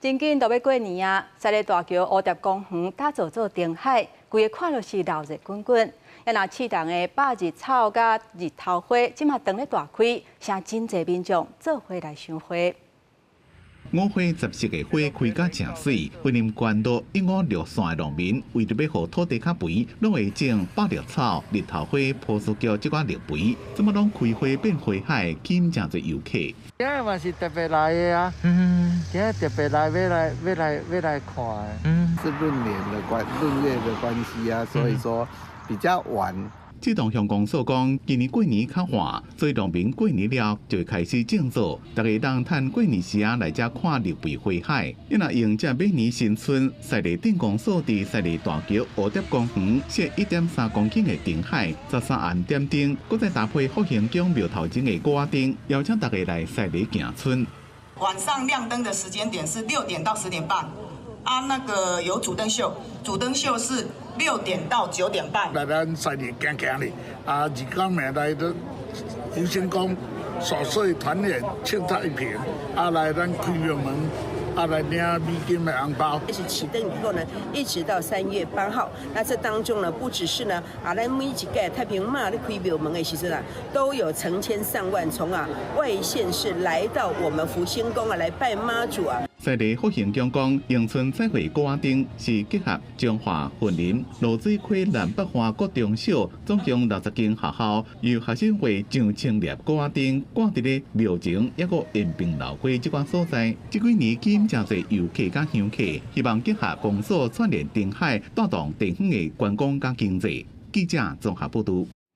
真緊就欲過年啊！西麗大橋蝴蝶公園打造做燈海，規个看落是鬧熱滾滾。啊若刺桐的百日草佮日頭花，這馬當咧大開，誠真濟民眾做伙來賞花。五花十色的花開甲誠媠，雲林縣道一五六線的農民為著欲予土地較肥，攏會種百日草、日頭花、波斯菊這款綠肥，這馬攏開花變花海，吸引誠濟遊客。今日嘛是特別來的啊，今日特別來欲來欲來欲來看的。是閏年的關閏月的關係啊，所以說比較晚。這棟鄉公所講，今年過年較晚，所以農民過年了就會開始種作，大家當趁過年時啊來遮看綠肥花海。你若迎接馬年新春，西麗鎮公所佇西麗大橋蝴蝶公園設1.3公頃的燈海，13盞點燈，閣再搭配福興宮廟頭前的鼓仔燈，邀請大家來西麗行春。晚上亮燈的時間點是6點到10點半。啊，那個有主燈秀，主燈秀是6點到9點半。來咱西麗行行咧，啊，二九暝來到福興宮守歲團圓慶太平，啊，來咱開廟門，啊，來領美金的紅包。開始啟燈以後呢，一直到3月8號，那這當中呢，不只是呢，啊，咱每一屆太平媽咧開廟門的時陣啊，都有成千上萬從啊外縣市來到我們福興宮啊來拜媽祖啊。西麗福興宮講，迎春彩繪鼓仔燈是結合彰化、雲林、濁水溪南北華國中小總共60間學校，由學生會上千粒鼓仔燈掛佇咧廟前，抑閣延平老街這款所在。這幾年吸引誠濟遊客佮香客，希望結合公所串聯燈海，帶動地方的觀光佮經濟。記者綜合報導。